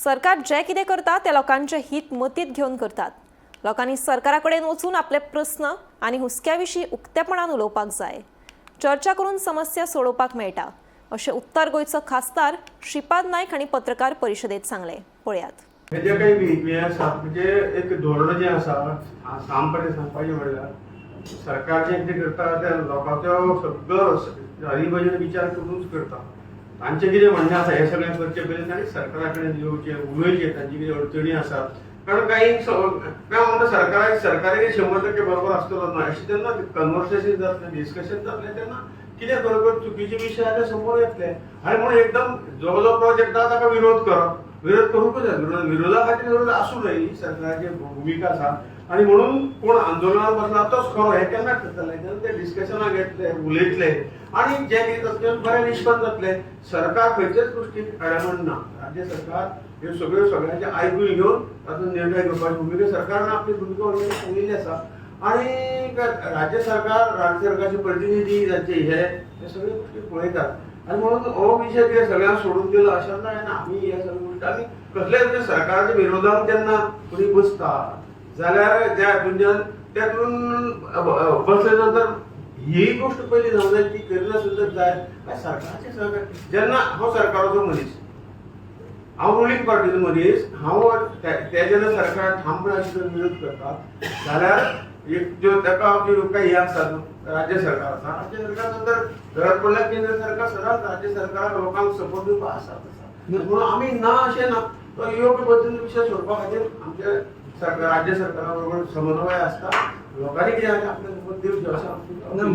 सरकार जें कितें करता तें लोकांचें हित मतींत घेवन करतात. लोकांनी सरकारा कडेन वचून आपले प्रस्न आनी हुस्क्या विशीं उक्तेपणान उलोवपाक जाय. चर्चा करून समस्या सोडोवपाक मेळटा अशें उत्तर गोंयचो खासदार श्रीपाद नायक हांणी पत्रकार परिशदेंत सांगलें. पळयात. हे जे काही हे आसा, म्हणजे एक धोरण जें आसा, सामपणे सांगपाचें म्हणल्यार सरकार जें कितें करता तें लोकांचो सगळो चारी बाजून विचार करूनच करता. तांचें कितें म्हणणें आसा हें सगळें करचें पयलीं तांणी सरकारा कडेन येवचें, उलोवचें, तांची कितें अडचणी आसात. कारण काही काय म्हणटा सरकाराक सरकारी 100% बरोबर आसतलो ना अशें तेन्ना कन्वर्सेशन जातलें, डिस्कशन जातलें, तेन्ना कितें बरोबर चुकीचे विशय आसा ते समोर येतले. आनी म्हणून एकदम जो जो प्रोजेक्ट आसा ताका विरोध करप, विरोध करूंकच जाय. विरोधा खातीर विरोध आसूं नये ही सरकाराची भुमिका आसा. आनी म्हणून कोण आंदोलनात बसला तोच खरो हें केन्ना ठरतलें, जेन्ना ते डिस्कशनाक येतले, उलयतले आनी जें कितें जातलें बरें निश्पन्न जातलें. सरकार खंयचेच गोश्टीक अडमण ना. राज्य सरकार ह्यो सगळ्यो सगळ्यांचे आयकून घेवन तातूंत निर्णय घेवपाची भुमिका सरकारान आपली भुमिका ऑलरेडी सांगिल्ली आसा. आनी राज्य सरकार, राज्य सरकारचे प्रतिनिधी तांचे हे हे सगळे गोश्टी पळयतात. आनी म्हणून हो विशय कितें सगळ्यांक सोडून दिलो अशें ना. आमी ह्या सगळ्या गोश्टी आमी कसल्याय म्हणजे सरकाराच्या विरोधान जेन्ना कोणी बसता जाल्यार त्या तुमच्यान त्यातून बसले नंतर ही गोष्ट पयली जावंक जाय, ती करिनासली जाय काय सरकाराचे सहकार. जेन्ना हांव सरकाराचो मनीस, हांव रुलींग पार्टीचो मनीस, हांव ते जेन्ना सरकार ठामपणान अशें विरोध करता जाल्यार एक ज्यो ताका ज्यो काही हे आसा न्हू, राज्य सरकार आसा, राज्य सरकार नंतर गरज पडल्यार केंद्र सरकार सदांच राज्य सरकाराक लोकांक सपोर्ट दिवपाक आसा. म्हणून आमी ना अशें ना, तो योग्य पद्दतीन विशय सोडपा खातीर आमचे सरकार राज्य सरकारा बरोबर समन्वय आसता. लोकांनी कितें आसा आपलें मत दिवचें अशें आमचें.